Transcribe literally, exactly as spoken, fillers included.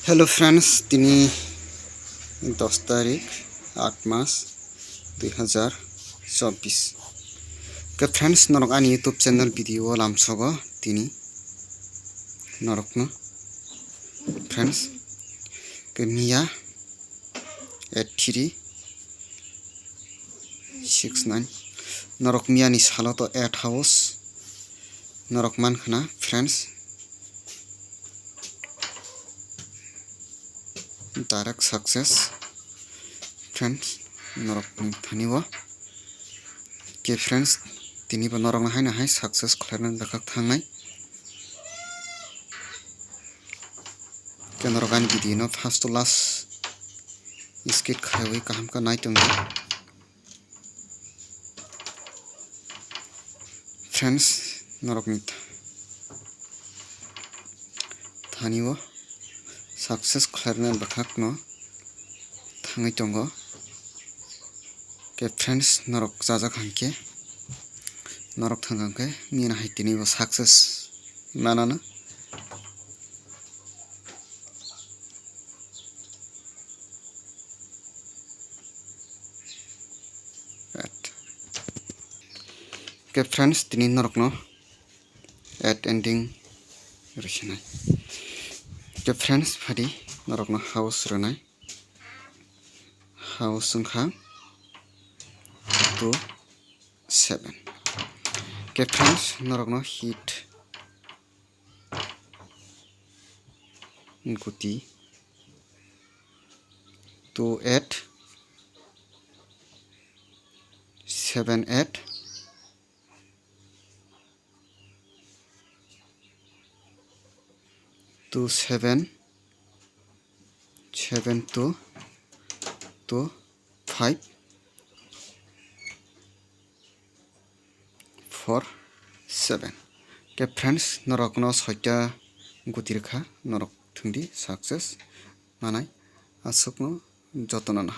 Hello friends, tini dos tarik, aat mas, dui hazar chobbish. Ke friends, norok ani YouTube channel video o lamsogo tini norokno. Friends, ke miya eight three six nine. Norok miyani salo to eight house. Norok mankhana, friends. Direct success. Friends, norok ni thani o. Ke friends, tini bo norok no haino hai success khlaina bwkhak thangnai. Ke norok ani video no first to last skip khaiwi kaham khe nai tongdi. Friends, norokni th-, thani o success khlaina bwkhak no thangwi tongo. Ke friends, norok chajak hangkhe, norok thang hangkhe, nini hai tini bo success manana. Right. Ke friends, tini norokno at ending rwsinai. Ke friends, phadi norokno house rwnai. House wngkha two seven. Ke friends, norokno hit guti two eight, seven eight, two seven, seven two, two five, four seven. Ke friends, norokno soita guti rwkha, norok thwngdi success manai, aswkno jotono naham.